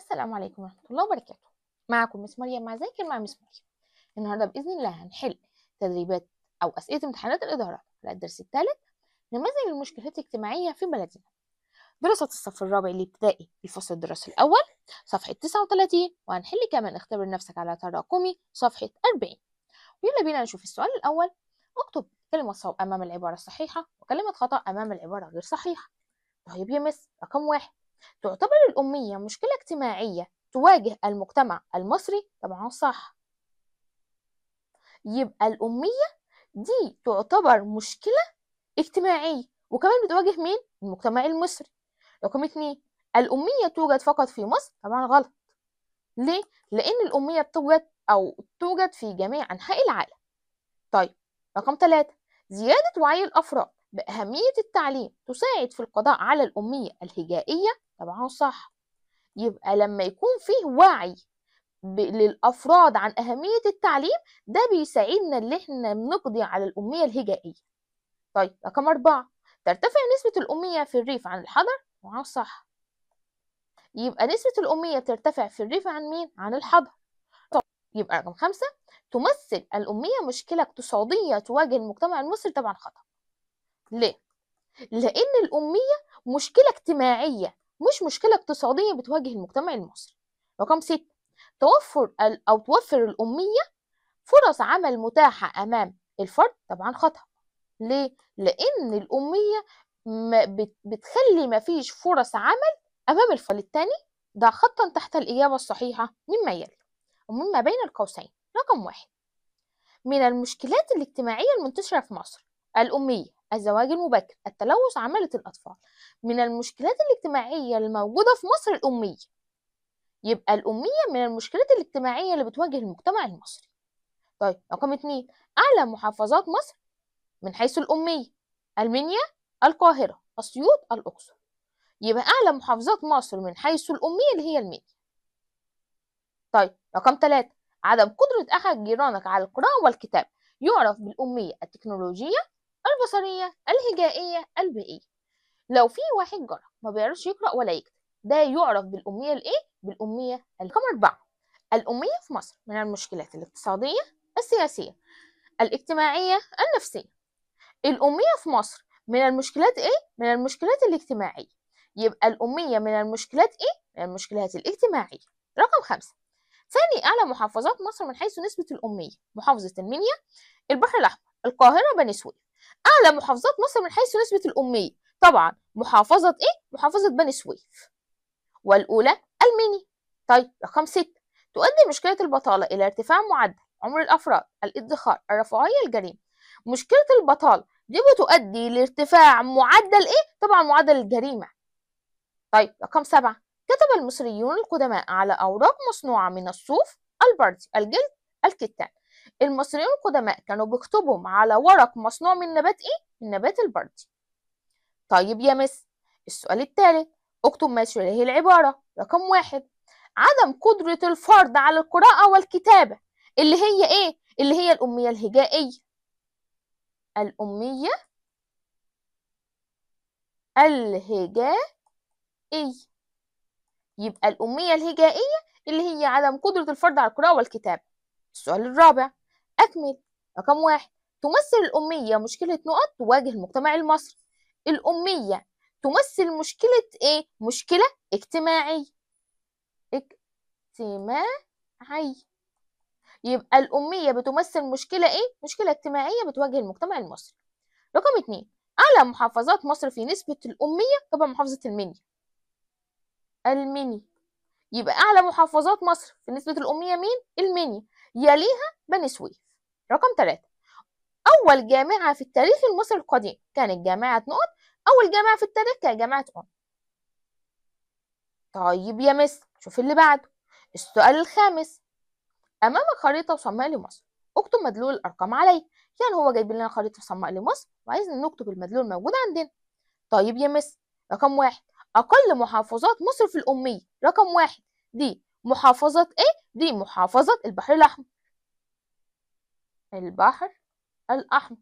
السلام عليكم ورحمة الله وبركاته. معكم Miss مريم مع ذاكر مع Miss مريم. النهارده بإذن الله هنحل تدريبات أو أسئلة امتحانات الإدارة على الدرس الثالث، نماذج المشكلات الاجتماعية في بلدنا، دراسة الصف الرابع الابتدائي الفصل الدراسي الأول صفحة 39، وهنحل كمان اختبر نفسك على تراكمي صفحة 40. ويلا بينا نشوف السؤال الأول. اكتب كلمة صواب أمام العبارة الصحيحة وكلمة خطأ أمام العبارة غير صحيحة. طيب يا مس، رقم 1، تعتبر الأمية مشكلة اجتماعية تواجه المجتمع المصري. طبعا صح، يبقى الأمية دي تعتبر مشكلة اجتماعية وكمان بتواجه مين؟ المجتمع المصري. رقم 2، الأمية توجد فقط في مصر. طبعا غلط. ليه؟ لأن الأمية بتوجد أو توجد في جميع أنحاء العالم. طيب رقم 3، زيادة وعي الأفراد بأهمية التعليم تساعد في القضاء على الأمية الهجائية. طبعا صح، يبقى لما يكون فيه وعي للأفراد عن أهمية التعليم ده بيساعدنا اللي احنا بنقضي على الأمية الهجائية. طيب رقم 4، ترتفع نسبة الأمية في الريف عن الحضر. طبعا صح، يبقى نسبة الأمية بترتفع في الريف عن مين؟ عن الحضر. طيب يبقى رقم 5، تمثل الأمية مشكلة اقتصادية تواجه المجتمع المصري. طبعا خطأ. ليه؟ لأن الأمية مشكلة اجتماعية مش مشكلة اقتصادية بتواجه المجتمع المصري. رقم 6، توفر أو توفر الأمية فرص عمل متاحة أمام الفرد. طبعا خطأ. ليه؟ لأن الأمية بتخلي مفيش فرص عمل أمام الفرد. الثاني، ضع خطا تحت الإجابة الصحيحة مما يلي ومما بين القوسين. رقم 1، من المشكلات الاجتماعية المنتشرة في مصر الأمية، الزواج المبكر، التلوث، عمالة الأطفال. من المشكلات الاجتماعية الموجودة في مصر الأمية، يبقى الأمية من المشكلات الاجتماعية اللي بتواجه المجتمع المصري. طيب رقم 2، أعلى محافظات مصر من حيث الأمية المنيا، القاهرة، أسيوط، الأقصر. يبقى أعلى محافظات مصر من حيث الأمية اللي هي المنيا. طيب رقم 3، عدم قدرة أحد جيرانك على القراءة والكتاب يعرف بالأمية التكنولوجية، البصرية، الهجائية، البيئية. لو في واحد جارك ما بيعرفش يقرأ ولا يكتب ده يعرف بالأمية الإيه؟ بالأمية. رقم 4، الأمية في مصر من المشكلات الاقتصادية، السياسية، الاجتماعية، النفسية. الأمية في مصر من المشكلات إيه؟ من المشكلات الاجتماعية. يبقى الأمية من المشكلات إيه؟ من المشكلات الاجتماعية. رقم 5، ثاني أعلى محافظات مصر من حيث نسبة الأمية محافظة المنيا، البحر الأحمر، القاهرة، بني سويف. أعلى محافظات مصر من حيث نسبة الأمية طبعا محافظة إيه؟ محافظة بني سويف، والأولى المنيا. طيب رقم 6، تؤدي مشكلة البطالة إلى ارتفاع معدل عمر الأفراد، الادخار، الرفاهية، الجريمة. مشكلة البطالة دي بتؤدي لارتفاع معدل إيه؟ طبعا معدل الجريمة. طيب رقم 7، كتب المصريون القدماء على أوراق مصنوعة من الصوف، البردي، الجلد، الكتان. المصريون القدماء كانوا بيكتبوا على ورق مصنوع من نبات إيه؟ من نبات البردي. طيب يا مس، السؤال الثالث، اكتب ما يشير العبارة. رقم 1، عدم قدرة الفرد على القراءة والكتابة اللي هي إيه؟ اللي هي الأمية الهجائية. الأمية الهجائية. يبقى الأمية الهجائية اللي هي عدم قدرة الفرد على القراءة والكتابة. السؤال الرابع، أكمل. رقم 1، تمثل الأمية مشكلة نقط تواجه المجتمع المصري. الأمية تمثل مشكلة إيه؟ مشكلة اجتماعية. اجتماعية. يبقى الأمية بتمثل مشكلة إيه؟ مشكلة اجتماعية بتواجه المجتمع المصري. رقم 2، أعلى محافظات مصر في نسبة الأمية طبعا محافظة المنيا. المنيا. يبقى أعلى محافظات مصر في نسبة الأمية مين؟ المنيا، يليها بني سويف. رقم 3، أول جامعة في التاريخ المصري القديم كانت جامعة نقط. أول جامعة في التاريخ كانت جامعة أون. طيب يا مس، شوف اللي بعده. السؤال الخامس، أمامك خريطة صماء لمصر، اكتب مدلول الأرقام عليه. يعني هو جايب لنا خريطة صماء لمصر وعايزنا نكتب المدلول الموجود عندنا. طيب يا مس، رقم 1، أقل محافظات مصر في الأمية. رقم 1 دي محافظة إيه؟ دي محافظة البحر الأحمر. البحر الأحمر.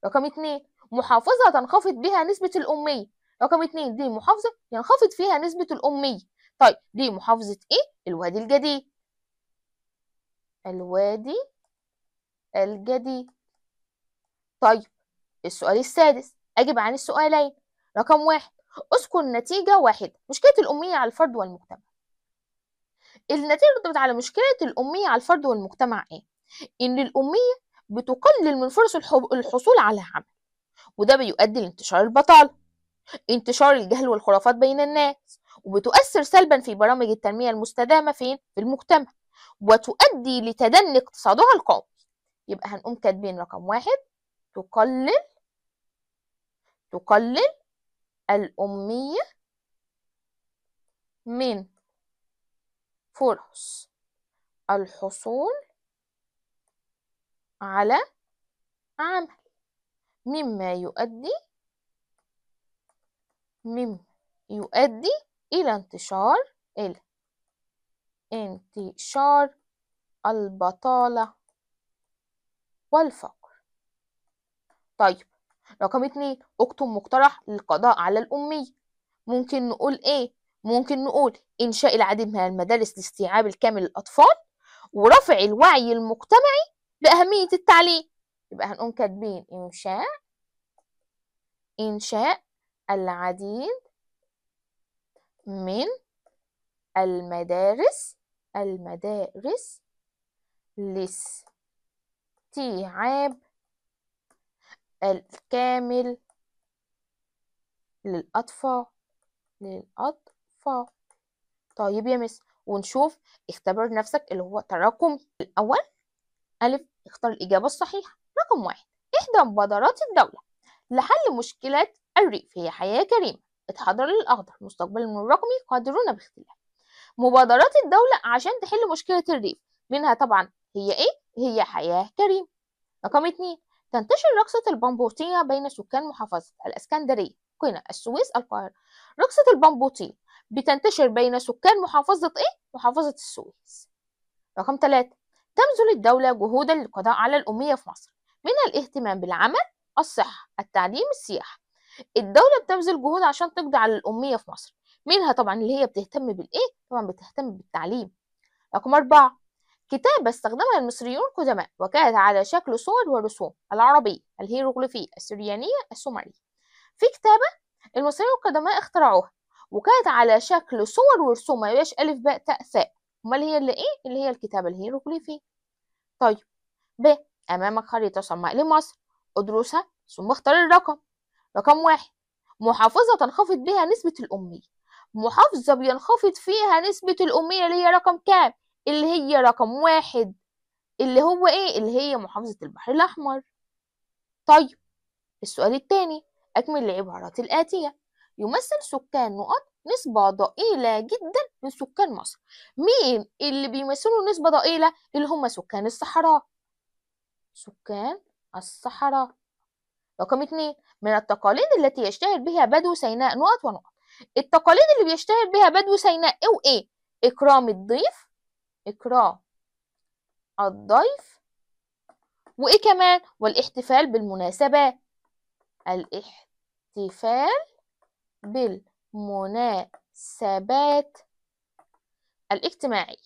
رقم 2، محافظة تنخفض بها نسبة الأمية. رقم 2 دي محافظة ينخفض فيها نسبة الأمية. طيب دي محافظة ايه؟ الوادي الجديد. الوادي الجديد. طيب السؤال السادس، أجب عن السؤالين. رقم 1، اذكر نتيجة واحدة مشكلة الأمية على الفرد والمجتمع. النتيجة اللي على مشكلة الأمية على الفرد والمجتمع ايه؟ إن الأمية بتقلل من فرص الحصول على عمل، وده بيؤدي لانتشار البطالة، انتشار الجهل والخرافات بين الناس، وبتؤثر سلبا في برامج التنمية المستدامة فين؟ في المجتمع، وتؤدي لتدني اقتصادها القومي. يبقى هنقوم كاتبين رقم 1، تقلل الأمية من فرص الحصول على عمل، مما يؤدي إلى انتشار البطالة والفقر. طيب رقم 2، اكتب مقترح للقضاء على الأمية. ممكن نقول ايه؟ ممكن نقول إنشاء العديد من المدارس لاستيعاب الكامل للأطفال، ورفع الوعي المجتمعي بأهمية التعليم. يبقى هنقوم كاتبين إنشاء العديد من المدارس لاستيعاب الكامل للأطفال. طيب يا مس، ونشوف اختبر نفسك اللي هو تراكمي. الأول ألف، اختار الإجابة الصحيحة. رقم 1، إحدى مبادرات الدولة لحل مشكلات الريف هي حياة كريمة، اتحضر للأخضر، مستقبل الرقمي، قادرون باختلاف. مبادرات الدولة عشان تحل مشكلة الريف منها طبعا هي إيه؟ هي حياة كريمة. رقم 2، تنتشر رقصة البمبوطية بين سكان محافظة الإسكندرية، قنا، السويس، القاهرة. رقصة البمبوطية بتنتشر بين سكان محافظة إيه؟ محافظة السويس. رقم 3، تبذل الدولة جهودا للقضاء على الأمية في مصر، من الاهتمام بالعمل، الصحة، التعليم، السياحة. الدولة بتبذل جهود عشان تقضي على الأمية في مصر، منها طبعا اللي هي بتهتم بالإيه؟ طبعا بتهتم بالتعليم. رقم 4، كتابة استخدمها المصريون القدماء وكانت على شكل صور ورسوم، العربية، الهيروغليفية، السريانية، السومرية. في كتابة المصريون القدماء اخترعوها وكانت على شكل صور ورسوم، ما يبقاش ألف باء تاء ثاء، أمال هي اللي إيه؟ اللي هي الكتابة الهيروغليفية. طيب ب، أمامك خريطة صماء لمصر، ادرسها ثم اختار الرقم. رقم 1، محافظة تنخفض بها نسبة الأمية. محافظة بينخفض فيها نسبة الأمية اللي هي رقم كام؟ اللي هي رقم 1، اللي هو إيه؟ اللي هي محافظة البحر الأحمر. طيب السؤال الثاني، أكمل العبارات الآتية. يمثل سكان نقط نسبة ضئيلة جدا من سكان مصر. مين اللي بيمثلوا نسبة ضئيلة؟ اللي هم سكان الصحراء. سكان الصحراء. رقم 2، من التقاليد التي يشتهر بها بدو سيناء نقط ونقط. التقاليد اللي بيشتهر بها بدو سيناء ايه وايه؟ إكرام الضيف، إكرام الضيف، وإيه كمان؟ والاحتفال بالمناسبات. الاحتفال بالمناسبات الاجتماعية.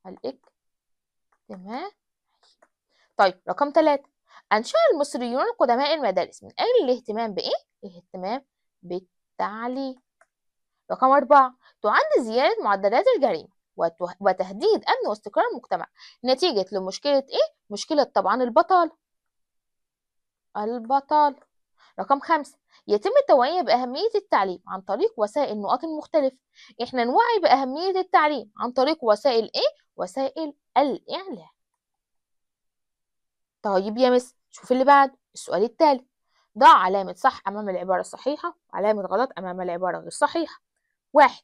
الاجتماعية. طيب رقم 3، أنشأ المصريون القدماء المدارس من أجل الاهتمام بإيه؟ الاهتمام بالتعليم. رقم 4، تعد زيادة معدلات الجريمة وتهديد أمن واستقرار المجتمع نتيجة لمشكلة إيه؟ مشكلة طبعا البطالة. البطالة. رقم 5، يتم التوعية بأهمية التعليم عن طريق وسائل نقاط مختلفة. إحنا نوعي بأهمية التعليم عن طريق وسائل إيه؟ وسائل الإعلام. طيب يا مس، شوف اللي بعد. السؤال التالي، ضع علامة صح أمام العبارة الصحيحة وعلامة غلط أمام العبارة غير صحيحة. 1،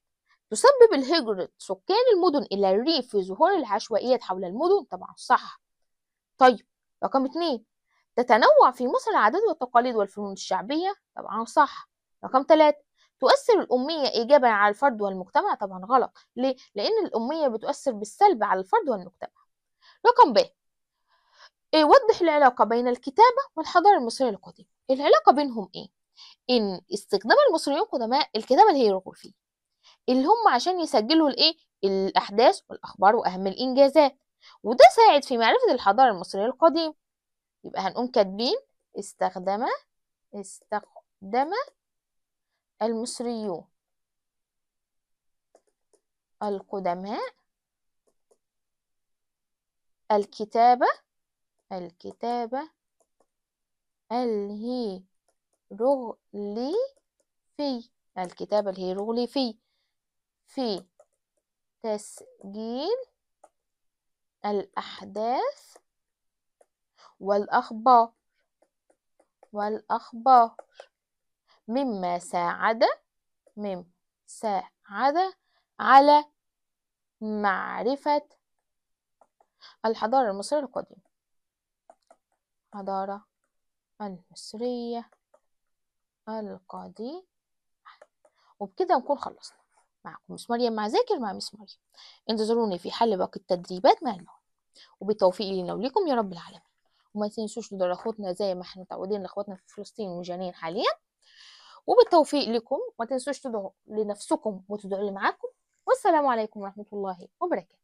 تسبب الهجرة سكان المدن إلى الريف في ظهور العشوائيات حول المدن. طبعا صح. طيب رقم 2، تتنوع في مصر العادات والتقاليد والفنون الشعبية. طبعا صح. رقم 3، تؤثر الأمية إيجابا على الفرد والمجتمع. طبعا غلط. ليه؟ لأن الأمية بتؤثر بالسلب على الفرد والمجتمع. رقم ب، وضح العلاقة بين الكتابة والحضارة المصرية القديمة. العلاقة بينهم إيه؟ إن استخدام المصريون القدماء الكتابة الهيروغليفية. اللي هم عشان يسجلوا الايه؟ الاحداث والاخبار واهم الانجازات، وده ساعد في معرفة الحضارة المصرية القديمة. يبقى هنقوم كاتبين استخدم المصريون القدماء الكتابة الهيروغليفي، الكتابة الهيروغليفي في تسجيل الأحداث والأخبار مما ساعد على معرفة الحضارة المصرية القديمة. الحضارة المصرية القديمة. وبكده نكون خلصنا. معكم مس مريم مع ذاكر مع مس مريم. انتظروني في حل باقي التدريبات مع المواد، وبالتوفيق لنا وليكم يا رب العالمين. وما تنسوش تدعوا لاخواتنا زي ما احنا متعودين لاخواتنا في فلسطين وجنين حاليا. وبالتوفيق لكم، وما تنسوش تدعوا لنفسكم وتدعوا اللي معاكم. والسلام عليكم ورحمة الله وبركاته.